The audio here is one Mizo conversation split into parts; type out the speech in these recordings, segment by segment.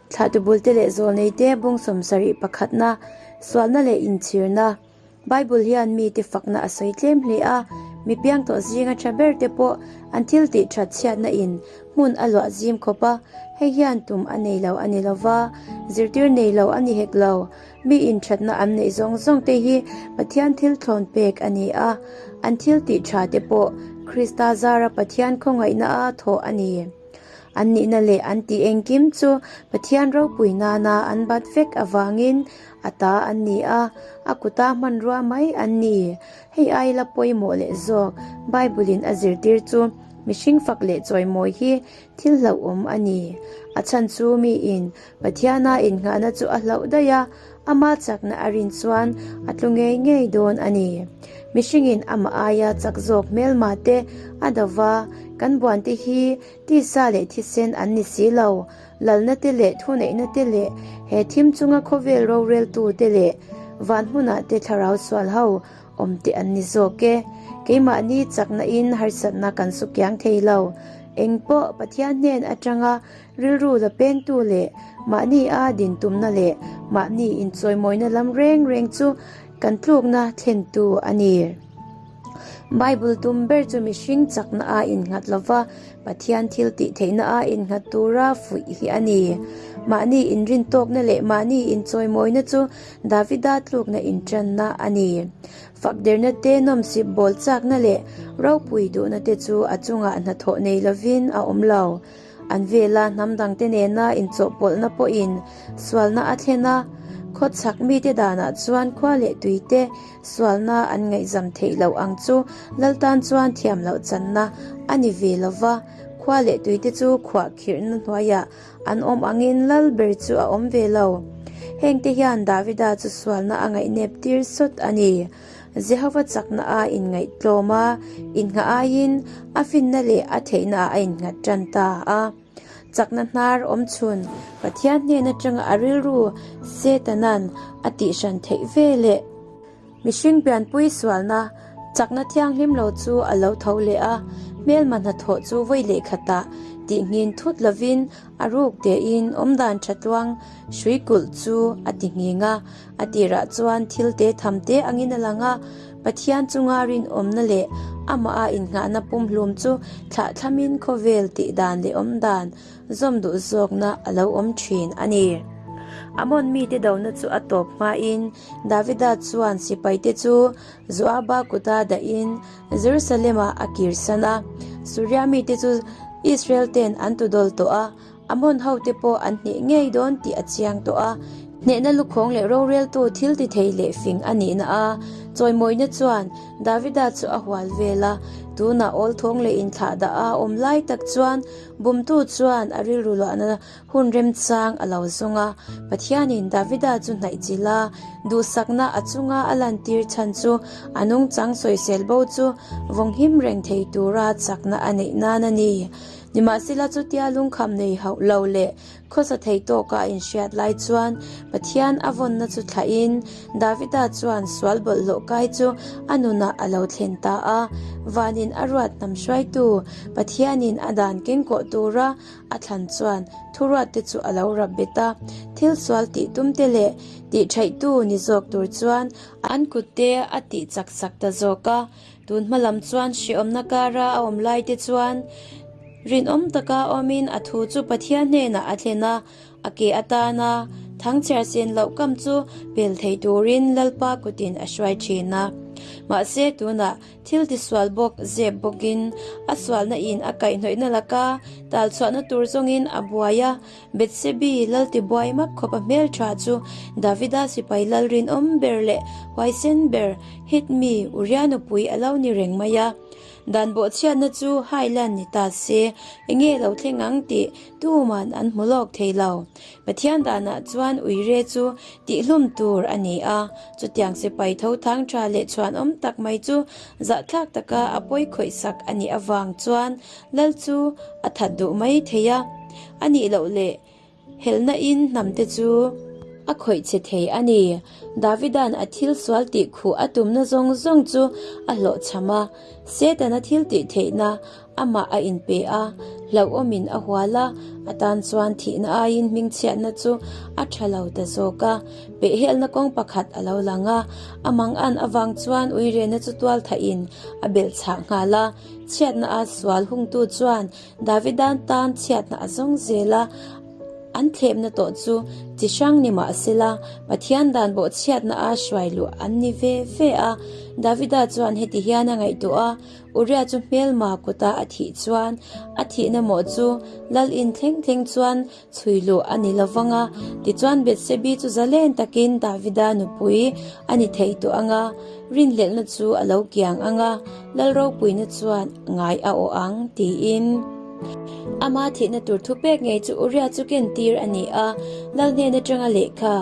Thlahtu bulte leh zawlneite bung 70 pakhatna, sualna leh inchhirna. Bible hian mite fakna a sawi tlem hle a, mi piang tawh zinga tha ber te pawh an thil tih that chhiatna in hmun a luah zim khawp a, hei hian tum a nei lo a ni lo va, zirtir nei lo a ni hek lo. Mi inthatna an neih zawng zawng te hi Pathian thil thlawn pek a ni a, an thil tih tha te pawh Krista zara Pathian khawngaihna a thawh a ni. An nihna leh an tih engkim chu Pathian ropui nana an bat vek avangin a ta an ni a, a kuta hmanrua mai an ni. Hei ai la pawimawh leh zawk Bible-in a zirtir chu mihring fak leh chawimawi hi thil hlauhawm a ni. A chhan chu miin Pathiana innghahna chu a hlauh daih a, ama chakna a rin chuan a tlu ngei ngei dawn a ni. Mihringin amah aia chak zawk hmelma te a do va, kan buante hi tisa leh thisen an ni si lo, lalna te leh thuneihna te leh he thim chunga khawvel roreltu te leh van hmunah te thlarau sual ho awm te an ni zawk e. Keimahni chakna in harsatna kan su kiang thei lo. Engpawh Pathian hnen atanga Rilru la pengtu leh mahni a din tumna leh mahni inchawimawina lam reng reng chu kan tlukna thlentu a ni. Bible tum ber chu mihring chakna a innghat lova, Pathian thil tih theihna a innghat tura fuih hi a ni. Mahni inrintawkna leh mahni inchawimawina chu Davida tlukna intanna a ni. Fakderna te, nawmsip bawl chakna leh ropui duhna te chu a chungah hnathawh nei lovin a awm lo. An vela hnam dangte nena inchawhpawlhna pawhin sualna a thlen a, khawchhak mite danah chuan khua leh tuite sualna an ngaihzam theih loh ang chu lal tan chuan thiam loh channa a ni ve lo va, khua leh tuite chu khuah khirhna hnuaiah an awm angin lal ber chu a awm ve lo. Hengte hian Davida chu sualna a ngaihnep tir sawt a ni. Jehova chakna a inngaihtlawm a, inngah aiin a finna leh a theihna ah a innghat tan ta a. Chakna hnar awm chhun Pathian hnen atanga a rilru Setanan a tihhran theih ve leh mihring pianpui sualna chakna thianghlim lo chu a lo tho leh a, hmelma hnathawh chu vawi leh khatah tihnghin thut lovin a ruk tein awmdan tha tluang hrui kulh chu a ti nghing a. A tirah chuan thil te tham te angin a lang a, Pathian chunga rinawmna leh amah a innghahna pumhlum chu thlahthlamin khawvel tih dan leh awm dan zawm duh zawkna a lo awm thin a ni. Amon mite dona chu a tawp hmain Davida chuan sipaite chu Joaba kuta dahin Jerusalem-ah a kirsan a. Suria mite chu Israel ten an tudawl tawh a, Amon hote pawh an hneh ngei dawn tih a chiang tawh a, hnehna lukhawng leh roreltu thil ti thei leh fing a nihna a chawimawina chuan Davida chu a hual vel a, tunah awlthawng leh inthlah dah a awm lai tak chuan bumtu chuan a rilru luahna hun remchang a lo zawng a, Pathianin Davida chu hnaih chilh a, duhsakna a chunga a lantir chhan chu a nungchang sawisel bo chu vawnghim reng thei tura chakna a neih nan a ni. Nimahsela chutia lungkham nei hauh lo leh khawsa thei tawka a inhriat lai chuan Pathian a vawnna chu thlahin Davida chuan sual bawlhhlawh kai chu a nunah a lo thlen ta a. Vanin a ruat hnam hruaitu Pathianin a dan kengkawh tura a thlan chuan thuruatte chu a lo rap bet a. Thil sual tih tumte leh tihṭhaihtu ni zawk tur chuan an kutte a tih chak sak ta zawk a. Tun hma lam chuan hreawmna kara a awm lai te chuan rinawm taka awmin a thu chu Pathian hnenah a thlen a, a ke atana thangchhiar sen loh kam chu pel thei turin Lalpa kutin a hruai thin a. Mahse tunah thil tisual bawk zep bawkin a sualna in a kaihhnawihna laka talchhuahna tur zawngin a buai a, Bethsebi lal tibuai map khawp a hmeltha chu Davida sipai lal rinawm ber leh huaisen ber Hit mi Uria nupui a lo ni reng mai a. Dan bawhchhiatna chu Highland ni ta se, enge lo thleng ang tih tuman an hmu lawk thei lo. Pathian danah chuan Uire chu tihhlum tur a ni a, chutiang sipai tho thang tha leh chhuanawm tak mai chu zahthlak taka a pawi khawihsak a nih avang chuan Lal chu a that duh mai thei a, a nih loh leh helna in hnam te chu A khawih che thei a ni. Davida'n a thil sual tih khuh a tumna zawng zawng chu a hlawhchham a. Setana thil tih theihna amah a inpe a, hlauhawmin a hual a, a tan chuan thihna aiin hmingchhiatna chu a tha lo ta zawk a. Pehhelna kawng pakhat a lo lang a, a mangan avang chuan uirena chu tual thahin a belh chhah nghal a. Chhiatna a sual hungtu chuan Davida'n tan chhiatna a zawng zel a, an thlemna tawh chu chi hrang ni mah sela, Pathian dan bawh chhiatna a hruai luh an ni ve ve a. Davida chuan heti hian a ngaihtuah a, Uriah chu hmelma kuta a thih chuan a thihna mawh chu lal in thleng thleng chuan chhui luh a ni lo vang a, tichuan Bethsebi chu zalen takin Davida nupui a ni thei tawh ang a, rinhlelhna chu a lo kiang ang a, lal ropuina chuan ngai a awh ang, tiin. Ama thihna tur thupek ngei chu Uriah chu kentir a ni a, lal hnen atanga lehkha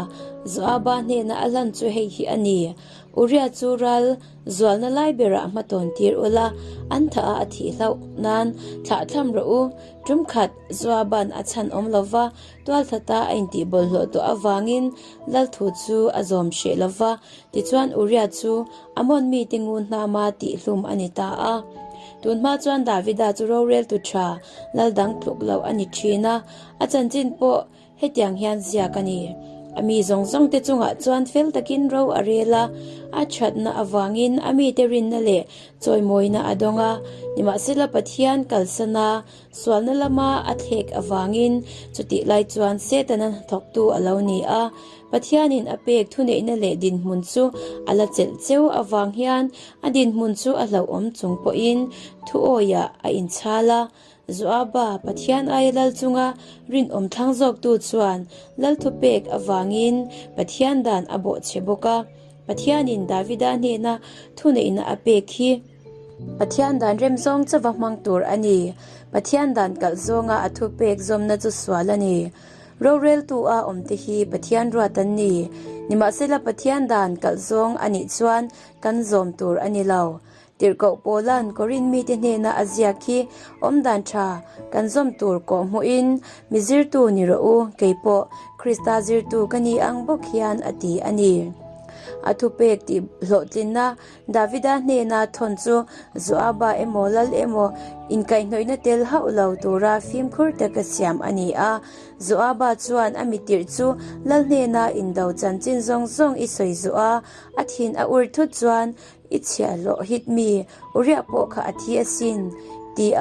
Joaba hnena a hlan chu hei hi a ni, Uriah chu ral Zualna lai berah hmatawn tir ula, an thah a a thih hlauh nan thlahthlam rawh u. Tum khat Joaban a chhan awm lo va, tualthata a intih bawlhhlawh tawh avangin lal thu chu a zawm hreh lo va, tichuan Uriah chu Amon mite ngun hnama tihhlum a ni ta a. Tun hma chuan Davida chu roreltu tha, lal dang tluk loh a ni thin a, a chanchin pawh Hetiang hian ziak a ni. A mi zawng zawng te chungah chuan fel takin ro a rel a, a thatna avangin a mite rinna leh chawimawina a dawng a. Nimahsela Pathian kalsana sualna lama a thlek avangin chutih lai chuan Setana hnathawktu a lo ni a. Pathianin a pek thuneihna leh dinhmun chu a la chelh cheu avang hian a dinhmun chu a hlauhawm chung pawhin thuawiah a inchhal a. Joaba, Pathian aia lal chunga rinawm thlang zawktu chuan lal thupek avangin Pathian dan a bawhchhe bawk a. Pathianin Davida hnena thuneihna a pek hi Pathian dan rem zawng chauva hmang tur a ni. Pathian dan kalh zawnga a thupek zawmna chu sual a ni. Roreltu a awmte hi Pathian ruat an ni. Nimahsela Pathian dan kalh zawng a nih chuan kan zawm tur a ni lo. Tirhkoh Paula'n Korin mite hnena a ziak hi awmdan tha kan zawm tur kawh hmuhin, Mi zirtu ni rawh u, kei pawh Krista zirtu ka ni ang bawk hian a ti a ni. A thupek tih hlawhtlinna Davida hnena thawn chu Joaba emaw lal emaw inkaihhnawihna tel hauh lo tura fimkhur taka siam a ni a. Joaba chuan a mitirh chu lal hnena indo chanchin zawng zawng i sawi zuh a, a thin a ur thut chuan I chhiahhlawh hit mi Uriah pawh kha a thi asin ti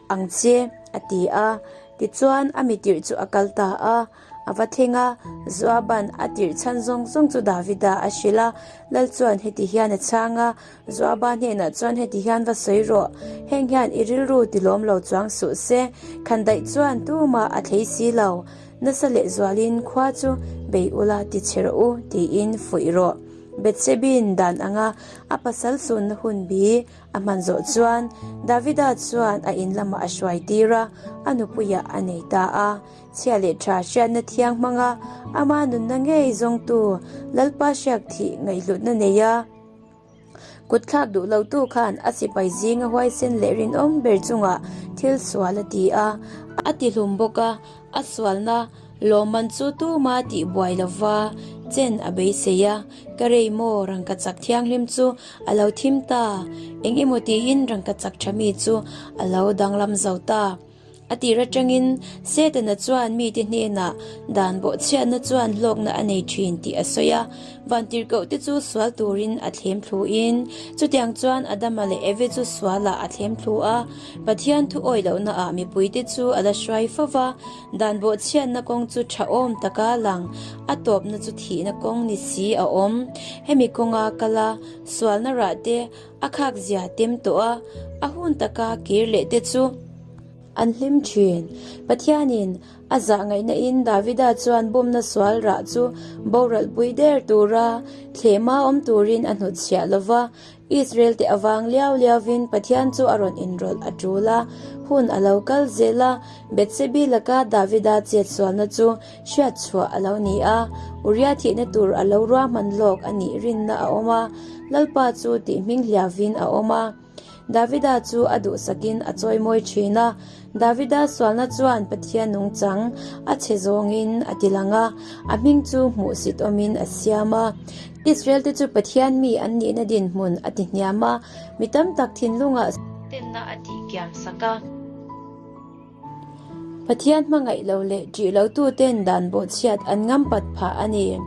ang che, a ti a. Tichuan a mi tirh chu a kal ta a, a va thleng a, Joaban a tirh chhan zawng zawng chu Davida a hrilh a. Lal chuan heti hian a chhang a, Joaba hnenah chuan heti hian va sawi rawh, heng hian i rilru ti lawm lo chuang suh se, khandaih chuan tumah a thlei si lo, nasa lehzualin khua chu bei ula ti che rawh u, tiin fuih rawh. Bethsebin dan anga a pasal sunna hun bi a hman zawh chuan Davida chuan a in lamah a hruai tir a, a nupuiah a nei ta a. Chhia leh tha hriatna thiang hmanga ama nunna ngei zawngtu Lalpa hriak thih ngaihhlutna nei a, kutthlak duh lotu khan a sipai zinga huaisen leh rinawm ber chungah thil sual a ti a, a tihlum bawk a. A sualna lawmman chu tuma tih buai lova chen a beisei a, ka rei maw rangkachak thianghlim chu a lo thim ta, eng emaw tiin rangkachak tha mi chu a lo danglam zo ta. A tir atangin Setana chuan mite hnenah dan bawhchhiatna chuan hlawkna a nei thin tih a sawi a, vantirhkoh te chu sual turin a thlem thluin chutiang chuan Adama leh Eve chu sualah a thlem thlu a, Pathian thu awih lohnaah mipuite chu a la hruai fo va, dan bawhchhiatna kawng chu thahawm taka lang, a tawpna chu thihna kawng ni si a awm. Hemi kawnga kala sualna rah te a khak zia tem tawh a, a hun taka kir leh te chu an hlim thin. Pathianin a zah ngaihnain Davida chuan bumna sual rah chu boralpui der tura thlema awm turin a hnutchhiah lo va, Israel te avang liau liauvin Pathian chu a rawn inrawlh a tul a, hun a lo kal zel a, Bethsebi laka Davida chetsualna chu hriatchhuah a lo ni a, Uria thihna tur a lo ruahman lawk a nih rinna a awm a, Lalpa chu tih hming hliauvin a awm a. Davida chu a duhsakin a chawimawi thin a. Davida sualna chuan Pathian nungchang a chhe zawngin a ti lang a, a hming chu hmuhsit awmin a siam a. Israel te chu Pathian mi an nihna dinhmun a ti hniam a, mi tam tak thinlungah tenna a tih kiam sak a. Pathian hmangaih lo leh ṭih lotuten dan bawhchhiat an ngam pat phah a ni.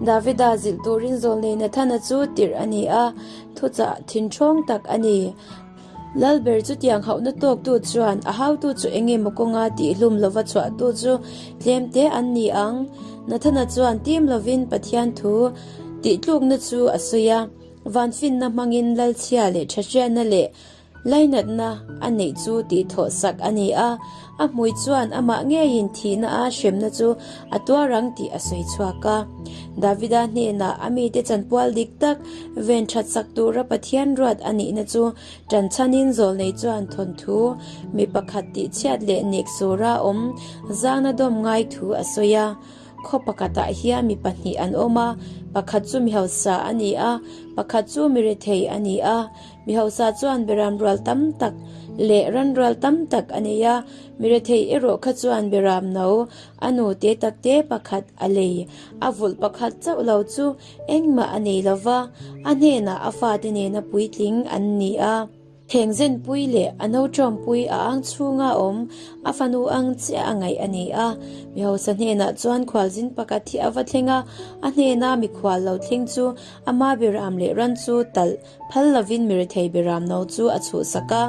Davida zilh turin zawlnei Nathana chu tirh a ni a, thuchah thinṭhawng tak a ni. Lalber chutiang hauhna tawktu chuan a hautu chu eng emaw kawnga tihhlum lova chhuahtu chu tlemte an ni ang. Nathana chuan tim lovin Pathian thu tihtlukna chu a sawi a, Vanfinna hmangin lalchhia leh ṭhahriatna leh Lainatna a neih chu tihthawh sak a ni a, a hmui chuan amah ngeiin thihna a hremna chu a tuar ang tih a sawi chhuak a. Davida hnenah a mite chanpual dik tak ven that sak tura Pathian ruat a nihna chu ṭanchhanin zawlnei chuan thawnthu mi pakhat tihchhiat leh neksura awm zangna dawm ngai thu a sawi a. Khaw pakhatah hian mi pahnih an awm a, pakhat chu mi hausa a ni a, pakhat chu mi rethei a ni a. Mi hausa chuan beram rual tam tak leh ran rual tam tak a nei a, mi rethei erawh kha chuan beram no a nu te tak te pakhat a lei. A vulh pakhat chauh lo chu engmah a nei lo va, a hnenah a fate nena puitling an ni a. Thengzenpui leh a nauṭawmpui a ang chhunga awm a fanu ang chiah a ngaih a ni a. Mi hausa hnenah chuan khualzin pakhat hi a va thleng a, a hnena mikhual lo thleng chu ama beram leh ran chu talh Phal lovin mi rethei beram no chu a chhuhsak a,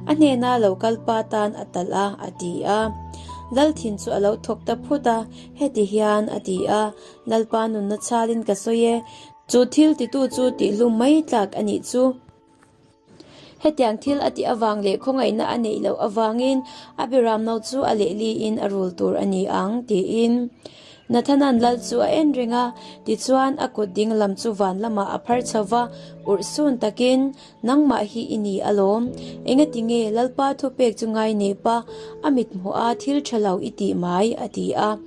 a hnena lo kal pa tan a talh a, a ti a. Lalthin chu a lo thawk ta phut a, heti hian a ti a, Lalpa nunna chhalin ka sawi e, chu thil titu chu tihhlum mai tlak a nih chu. Hetiang thil a tih avang leh khawngaihna a neih loh avangin a beram no chu a lehliin a rul tur a ni ang, tiin. Nathana'n lal chu a en reng a, tichuan a kut ding lam chu van lamah a phar chho va, urh sun takin, Nangmah hi i ni alawm. Engati nge Lalpa thupek chu ngai nepa a mithmuh a thil tha lo i tih mai? a ti a.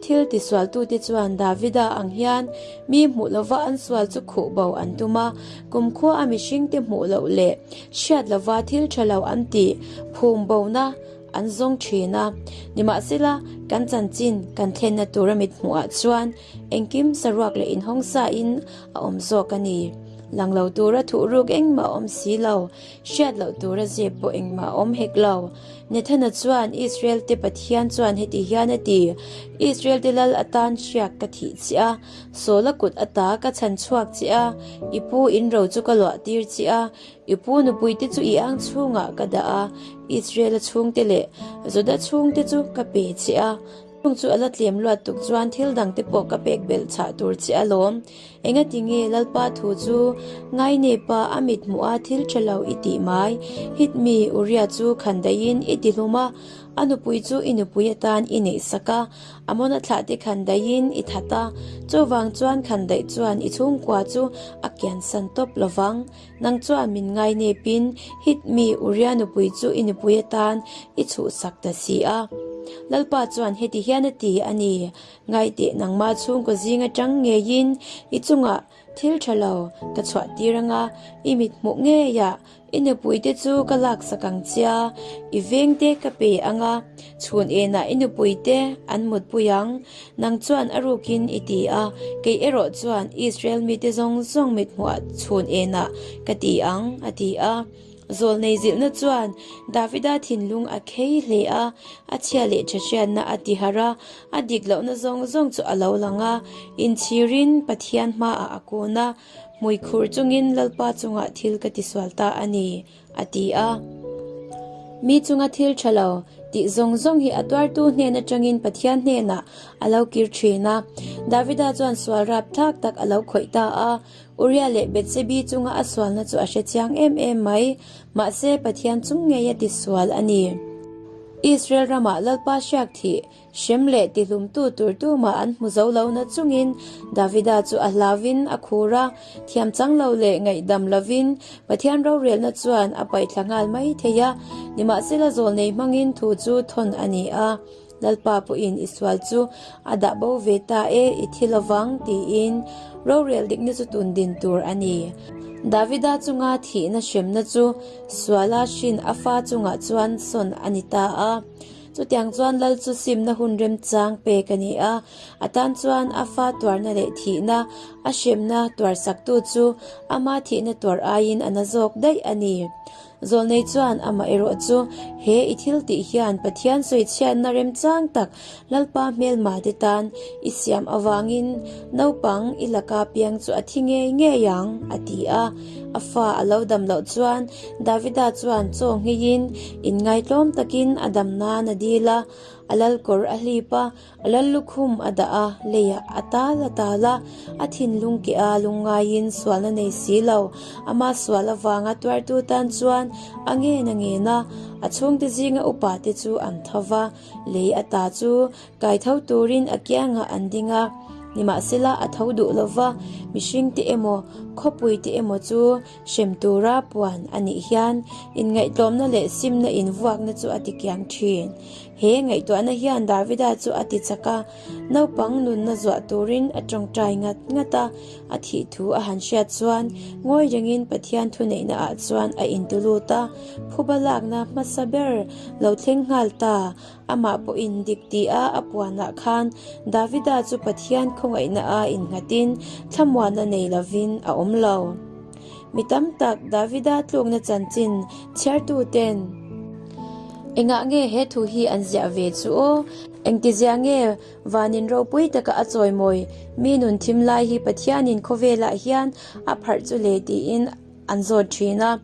Thil tisualtute chuan Davida ang hian mi hmuh lova an sual chu khuh bo an tum a, kumkhua a mihringte hmuh loh leh hriat lova thil tha lo an tih phum bona an zawng thin a. Nimahsela, kan chanchin kan thlenna tura mithmuhah chuan engkim saruak leh inhawng sain a awm zawk a ni. Lang lo tura thuhruk engmah a awm si lo, hriat loh tura zep pawh engmah a awm hek lo. Nathana chuan Israel-te Pathian chuan heti hian a ti, Israel-te lal atan hriak ka thih che a, Saula kut ata ka chhan chhuak che a, i pu in ro chu ka luah tir che a, I pu nupuite chu i ang chhungah ka dah a, Israela chhungte leh Juda chhungte chu ka pe che a. Chung chu a la tlem luat tuk chuan thil dangte pawh ka pek belh chhah tur che alawm. Engati nge Lalpa thu chu ngainepa a mit hmuh a thil tha lo i tih mai? Hit mi Uria chu khan daihin i ti hlum a, a nupui chu i nupui atan i neih sak a, Amona thlahte khan daihin i that a, chuvang chuan khan daih chuan i chhungkua chu a kiansan tawp lovang. Nang chuan min ngai nepin hit mi Uria nupui chu i nupui atan i chhuhsak ta si a. Lalpa chuan heti hian a ti a ni, Ngaiteh nangmah chhungkaw zing atang ngeiin i chungah thil tha lo ka chhuah tir anga i mit hmuh ngeiah i nupuite chu ka laksak ang chia, i vengte ka pe anga chhun enah i nupuite an mutpui ang. Nang chuan a rukin i ti a, kei erawh chuan Israel mite zawng zawng mithmuah chhun enah ka ti ang, a ti a. Zawlnei zilhna chuan Davida thinlung a khei hle a, a chhia leh tha hriatna a ti harh a, a dik lohna zawng zawng chu a lo lang a, inchhirin Pathian hmaah a kun a, hmui khur chungin Lalpa chungah thil ka tisual ta a ni. a ti a. Mi chunga thil tha lo tih zawng zawng hi a tuartu hnen atangin Pathian hnenah a lo kir thin a. Davida chuan sual rap thlak tak a lo khawih ta a. Uria leh Bethsebi chunga a sualna chu a hre chiang em em mai. Mahse, Pathian chung ngei a tisual a ni. Israel ramah Lalpa hriak thih Hrem leh tihlumtu tur tumah an hmu zo lo na chungin Davida chu a hlauvin a khur a, thiam chang lo leh ngaihdam lovin Pathian rorelna chuan a paihthla nghal mai thei a, nimahsela zawlnei hmangin thu chu thawn a ni a. Lalpa pawhin i sual chu a dah bo ve ta e, i thi lovang, tiin rorel dikna chu tun din tur a ni. Davida chunga thihna hremna chu suala hrin a fa chungah chuan sawn a ni ta a. Chutiang chuan Lal chu simna hun remchang pek a ni a, a tan chuan a fa tuarna leh thihna a hremna tuarsaktu chu ama thihna tuar aiin a na zawk daih a ni. Zawlnei chuan amah erawh chu he i thil tih hian Pathian sawichhiatna remchang tak Lalpa hmelma te tan i siam avangin naupang i laka piang chu a thi ngei ngei ang, a ti a. A fa a lo dam loh chuan Davida chuan chaw ngeiin inngaitlawm takin a dam nan a dil a, a lal kawr a hlip a, A lal lukhum a dah a, leiah a tal a tal a, a thinlung keh a lungngaiin sualna nei si lo. Ama sual avanga tuartu tan chuan a ngen a ngen a, a chhungte zinga upa te chu an tho va, lei a ta chu kai tho turin a kiangah an ding a. Nimahsela a tho duh lo va, mihring te emaw, khawpui te emaw chu hrem tura puan a nih hian inngaihtlawmna leh simna invuakna chu a tikiam thin. He ngaihtuahna hian Davida chu a ti chak a, naupang nunna zuah turin a tawngtai ngat ngat a, a thih thu a han hriat chuan ngawi rengin Pathian thuneihna ah chuan a intulut a, phuba lakna hmasa ber lo thleng nghal ta, amah pawhin dik ti a a puanah khan Davida chu Pathian khawngaihna a innghatin thlamuanna nei lovin a awm lo. Mi tam tak Davida tlukna chanchin chhiartuten engah nge he thu hi an ziah ve chu aw? Engtizia nge vanin ropui taka a chawimawi mi nun thim lai hi Pathianin khawvelah hian a pharh chu le tiin an zawt thin a.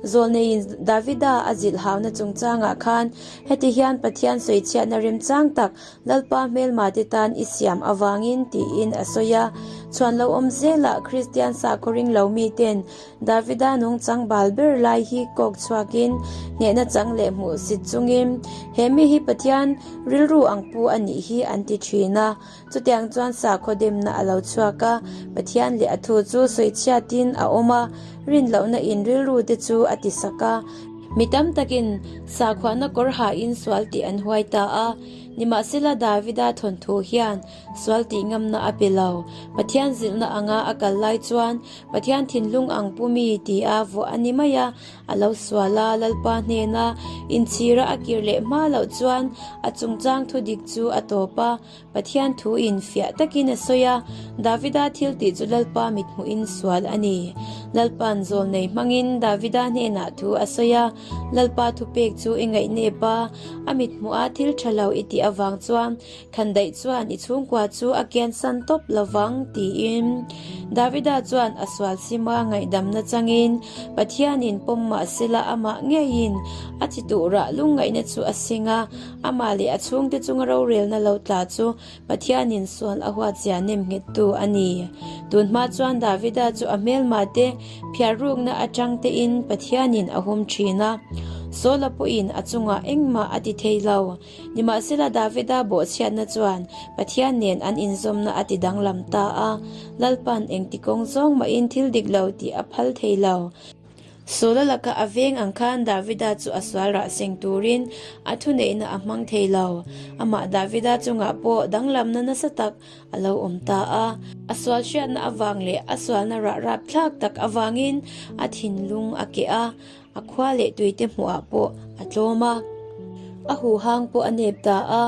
Zawlneiin Davida a zilh hauna chungchangah khan heti hian Pathian sawichhiatna remchang tak Lalpa hmelmate tan i siam avangin tiin a sawi a. Chhuan lo awm zelah Kristian sakhaw ring lo miten Davida nungchang bal ber lai hi kawk chhuakin hnehna chang leh hmuh sit chungin he mi hi Pathian rilru ang pu a nih hi an ti thin a. Chutiang chuan sakhaw demna a lo chhuak a, Pathian leh a thu chu sawichhiatin a awm a, rinlohna in rilru te chu a ti sak a. Mi tam takin sakhuana kawr hain sual tih an huai ta a, nimahsela Davida thawnthu hian sual tih ngamna a pe lo. Pathian zilhna anga a kal lai chuan Pathian thinlung ang pu mi tia vuah a ni mai a, a lo sual a, Lalpa hnena inchhira a kir leh hma loh chuan a chungchang thu dik chu a tawp a, Pathian thu in fiah takin a sawi a, Davida thil tih chu Lalpa mithmuhin sual a ni. Lalpa'n zawlnei hmangin Davida hnenah thu a sawi a, Lalpa thupek chu i ngaihnep a, a mithmuha thil tha lo i tih avang chuan khandaih chuan i chhungkua chu a kiansan tawp lovang tiin. Davida chuan a sual sima ngaihdamna changin Pathianin pawm mahsela amah ngeiin a chi tuhrah lungngaihna chu a sing a, Amah leh a chhungte chunga rorelna lo tla chu Pathianin sual a huatzia nem nghettu a ni. Tun hma chuan Davida chu a hmelma te phiar rukna atang tein Pathianin a hum thin a. Saula pawhin a chungah engmah a ti thei lo. Nimahsela Davida bawhchhiatna chuan Pathian nen an inzawmna a ti danglam ta a. Lalpa'n engti kawng zawng mahin thil dik lo tih a phal thei lo. Saula laka a veng ang khan Davida chu a sual rah seng turin a thuneihna a hmang thei lo. Amah Davida chungah pawh danglamna nasa tak a lo awm ta a. A sual hriatna avang leh a sualna rah rapthlak tak avangin a thinlung a keh a, a khua leh tuite hmuhah pawh a tlawm a. A huhang pawh a nep ta a.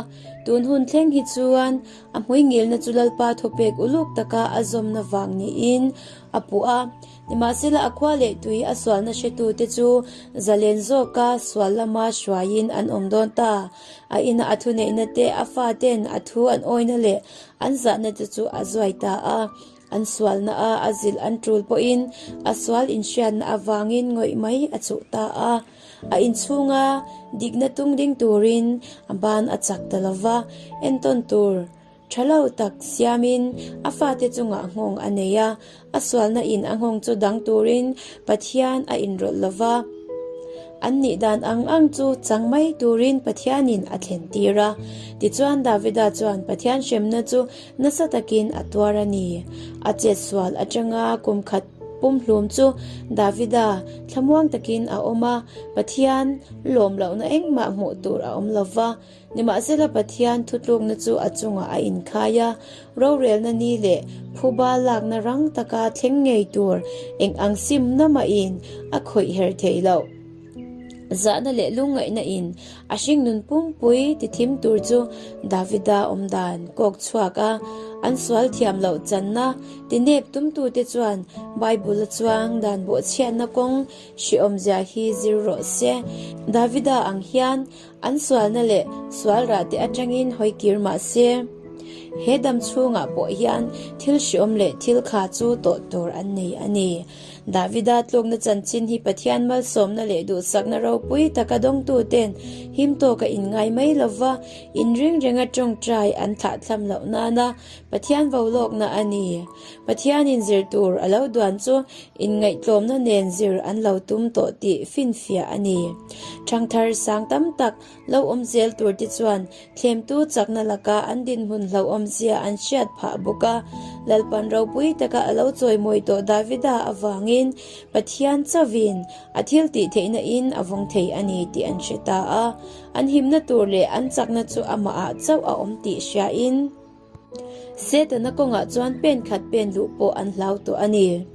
Tun hun thleng hi chuan a hmuingilna chu Lalpa thawpek uluk taka a zawmna vang niin a puh a. Nimahsela a khua leh tui a sualna hretute chu zalen zawka sual lama hruaiin an awm dawn ta. A ina a thuneihna te, a faten a thu an awina leh an zahna te chu a zuai ta a. An sualna a a zilh an tul pawhin a sual inhriatna avangin ngawih mai a chuh ta a. A inchhunga dikna tung ding turin a ban a chak ta lova, entawn tur Tha lo tak siamin a fate chungah nghawng a nei a, a sualna in a nghawng chu dang turin Pathian a inrawlh lo va. An nih dan ang ang chu chang mai turin Pathianin a thlen tir a. Tichuan Davida chuan Pathian hremna chu nasa takin a tuar a ni. A chet sual atanga kum khat pumhlum chu Davida thlamuang takin a awm a, Pathian lawm lohna engmah hmuh tur a awm lo va. Nimahsela Pathian thutlukna chu a chungah a inkhai a, rorelna ni leh phuba lakna rang taka thleng ngei tur eng ang simna mahin a khawih her thei loh. Zahna leh lungngaihna in a hringnun pumpui ti thim tur chu Davida awmdan kawk chhuak a, an sual thiam loh channa ti nep tumtute chuan Bible a chuang dan bawhchhiatna kawng hrehawmzia hi zir rawh se. Davida ang hian An sualna leh sual rahte atangin hawi kir mah se, he dam chhungah pawh hian thil hriawm leh thil kha chu tawh tur an nei a ni. Davida tlukna chanchin hi Pathian malsawmna leh duhsakna ropui taka dawngtuten him tawka inngai mai lova inring renga tawngtai an thlahthlam loh nana Pathian volawkna a ni. Pathianin zir tur a lo duan chu inngaihtlawmna nen zir an lo tum tawh tih finfiah a ni. Thangthar sang tam tak lo awm zel tur te chuan thlemtu chakna laka an dinhmun hlauhawmzia an hriat phah bawk a. Lalpan ropui taka a lo chawimawi tawh Davida avangin Pathian chauhin a thil tih theihna in a vawng thei a ni tih an hre ta a. An himna tur leh an chakna chu amahah chauh a awm tih hriain, Setana kawngah chuan pen khat pen luh pawh an hlau tawh a ni.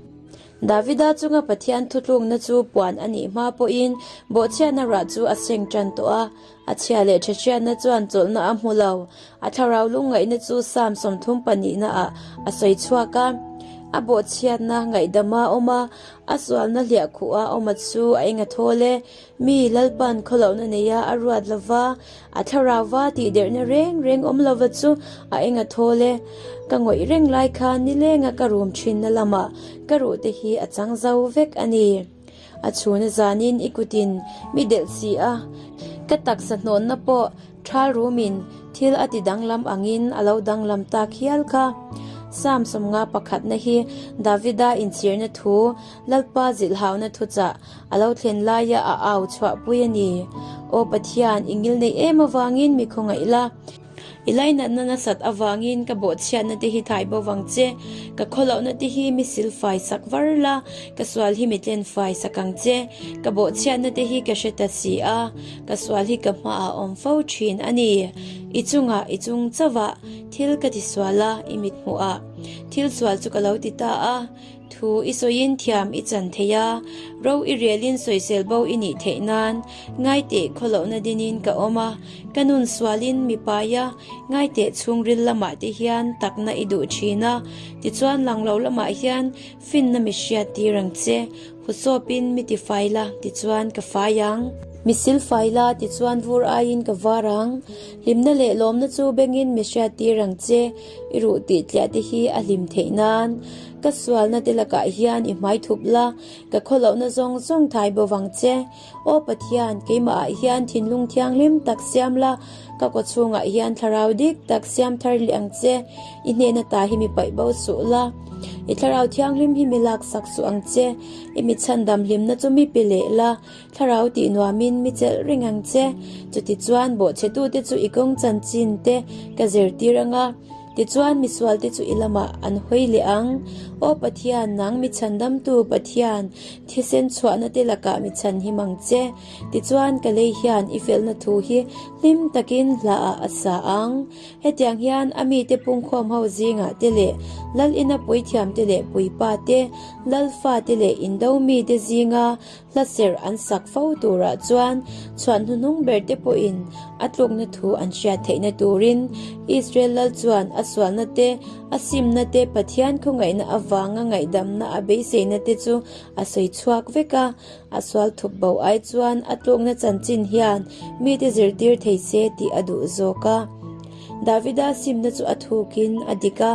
Davida chunga Pathian thutlukna chu puan a nih hma pawhin bawhchhiatna rah chu a seng tan tawh a. A chhia leh ṭhahriatna chuan chawlhna a hmu lo. A thlarau lungngaihna chu Psalm 30 pahnihnaah a sawi chhuak a. A bawhchhiatna ngaihdama awm a, a sualna hliahkhuha awma chu a eng a thawl e. Mi Lalpan khawlohna neia a ruat lova, a thlarauva tihderhna reng reng awm lova chu a eng a thawl e. Ka ngawih reng lai khan nilenga ka rum thinna lamah ka ruh te hi a chang zo vek a ni. A chhuna zanin i kutin mi delh si a, ka taksa hnawnna pawh Thal rumin thil a ti danglam angin a lo danglam tak hial kha. Psalm 50 pakhatna hi Davida inchhirna thu, Lalpa zilhhauna thuchah a lo thlen laia a au chhuahpui a ni. Aw Pathian, i ngil neih em avangin mi khawngaih la. I lainatna nasat avangin ka bawhchhiatna te hi thai bo vang che. Ka khawlohna te hi mi silfai sak var la, ka sual hi mi tlenfai sak ang che. Ka bawhchhiatna te hi ka hre ta si a. Ka sual hi ka hmaah awm fo thin a ni. I chungah i chung chauhah thil ka ti sual a, i mit hmuhah thil sual chu ka lo ti ta a. Thu i sawiin thiam i chan thei a, ro i relin sawisel bo i nih theih nan ngaiteh khawlohna dinin ka awm a, ka nun sualin mi pai a, ngaiteh chhungril lamah te hian takna i duh thin a, tichuan langlo lamah hian finna mi hriat tir ang che. Husawpin mi ti fai la, tichuan ka fai ang. Mi sil fai la, tichuan vur aiin ka var ang. Hlimna leh lawmna chu bengin mi hriattir ang che, i ruh tih tliah te hi a hlim theih nan. Ka sualna te lakah hian i hmai thup la, ka khawlohna zawng zawng thai bo vang che. Aw Pathian, keimahah hian thinlung thianghlim tak siam la, ka kawchhungah hian thlarau dik tak siam thar leh ang che. I hnehna ta hi mi paih bo suh la, i thlarau thianghlim hi mi laksak suh ang che. I mi chhandam hlimna chu mi pe leh la, thlarau tih nuamin mi chelh reng ang che. Chutichuan bawhchhetute chu i kawng chanchin te ka zirtir ang a. Tichuan misualte chu i lamah an hawi leh ang. Aw Pathian, nang mi chhandamtu Pathian, thisen chhuahna te lakah mi chhanhim ang che. Tichuan ka lei hian i felna thu hi hlim takin hlaah a sa ang. Hetiang hian a mite pungkhawm ho zingah te leh Lal ina puithiamte leh puipa te, Lal fate leh indo mite zinga Hla serh an sak fo turah chuan chhuan hnuhnung berte pawhin a tlukna thu an hriat theihna turin Israel lal chuan a sualna te, a simna te, Pathian khawngaihna avanga ngaihdamna a beiseina te chu a sawi chhuak vek a. A sual thup bo ai chuan a tlukna chanchin hian mite zirtir thei se tih a duh zawk a. Davida simna chu a thukin a dik a.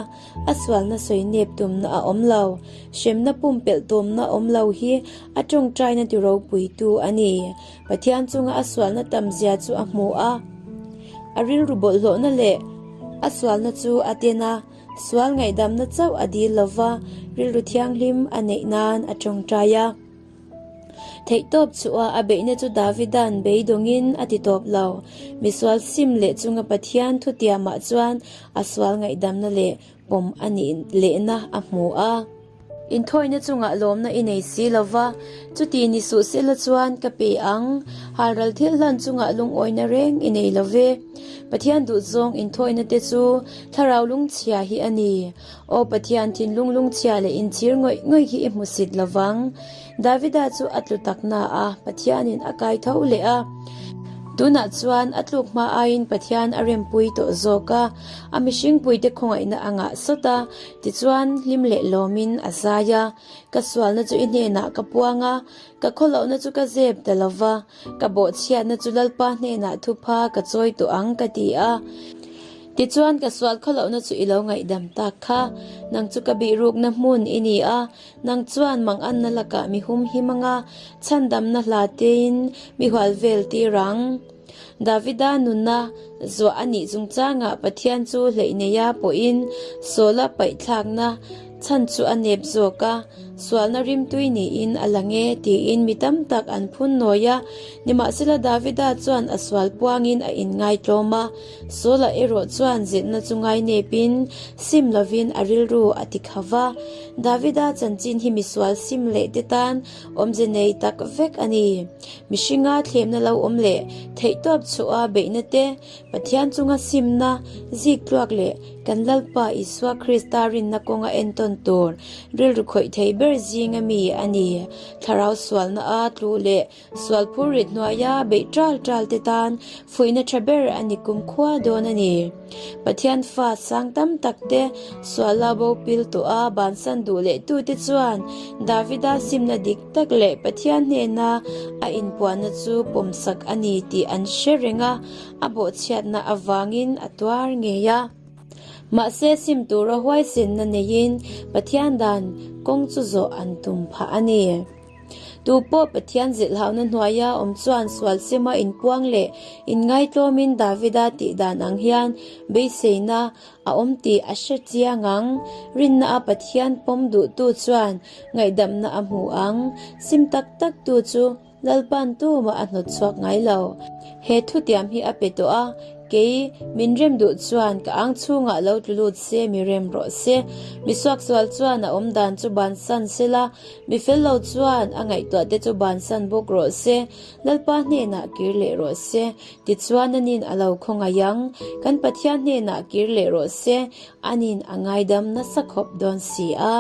A sualna sawi nep tumna a awm lo. Hremna pumpelh tumna awm lo hi a tawngtaina ti ropuitu a ni. Pathian chunga a sualna tamzia chu a hmu a. A rilru bawlhhlawhna leh a sualna chu a ten a, sual ngaihdamna chauh a dil lova, rilru thianghlim a neih nan a tawngtai a. Theihtawp chhuah a beihna chu Davida'n beidawngin a ti tawp lo. Misual sim leh chunga Pathian thutiamah chuan a sual ngaihdamna leh pawm a nih lehna a hmu a. Inthawina chungah lawmna i nei si lo va, chuti ni suh sela chuan ka pe ang. Halral thil hlan chungah lungawina reng i nei lo ve. Pathian duhzawng inthawina te chu thlarau lungchhia hi a ni. Aw Pathian, thinlung lungchhia leh inchhir ngawih ngawih hi i hmusit lo vang. Davida chu a tlu tak na a, Pathianin a kai tho leh a. Tunah chuan a tluk hma aiin Pathian a rempui tawh zawk a, a mihringpuite khawngaihna a ngah sawt a, tichuan hlim leh lawmin a zai a. Ka sualna chu i hnenah ka puang a, ka khawlohna chu ka zep ta lo va, ka bawhchhiatna chu Lalpa hnenah thupha ka chawi tawh ang ka ti a. Tichuan ka sual khawlohna chu i lo ngaihdam tak kha, nang chu ka bihrukna hmun i ni a, Nang chuan manganna lakah mi humhim anga chhandamna hla tein mi hual vel tir ang. Davida nunna zuah a nih chungchangah Pathian chu hleih neia pawhin Saula paihthlakna chhan chu a nep zawk a, sualna rimtui niin a lang e tiin mi tam tak an phun nawi a. Nimahsela Davida chuan a sual puangin a inngaitlawm a, Saula erawh chuan zilhna chu ngainepin sim lovin a rilru a ti kha va. Davida chanchin hi misual sim leh te tan awmze nei tak vek a ni. Mihringa thlemna lo awm leh theihtawp chhuah a beihna te, Pathian chunga simna, ziktluak leh kan Lalpa Isua Krista rinna kawnga entawn tur rilru khawih thei ber zinga mi a ni. Thlarau sualna a tlu leh Sual phurrit hnuaia beih ṭal ṭal te tan fuihna ṭha ber a ni kumkhua dawn a ni. Pathian fa sang tam tak te suala bo pil tawh a bansan duh leh tute chuan Davida simna dik tak leh Pathian hnena a inpuahna chu pawmsak a ni tih an hre reng a, a bawhchhiatna avangin a tuar ngei a. Mahse sim tura huaisenna neiin Pathian dan kawng chu zawh an tum phah a ni. Tu pawh Pathian zilhhauna hnuaia awm chuan sual sema inpuang leh inngaitlawmin Davida tih dan ang hian beiseina a awm tih a hre chiang ang. Rinna a Pathian pawm duhtu chuan ngaihdamna a hmu ang. Sim tak tak tu chu Lalpan tumah a hnawt chhuak ngai lo. He thutiam hi a pe tawh a, Kei, min rem duh chuan ka ang chhungah lo tlu lut se mi rem rawh se. Mi suaksual chuan a awm dan chu bansan sela, Mi fel lo chuan a ngaihtuah te chu bansan bawk rawh se, Lalpa hnenah kir leh rawh se, tichuan anin a lo khawngaih ang. Kan Pathian hnenah kir leh rawh se, anin a ngaidam nasa khawp dawn si a.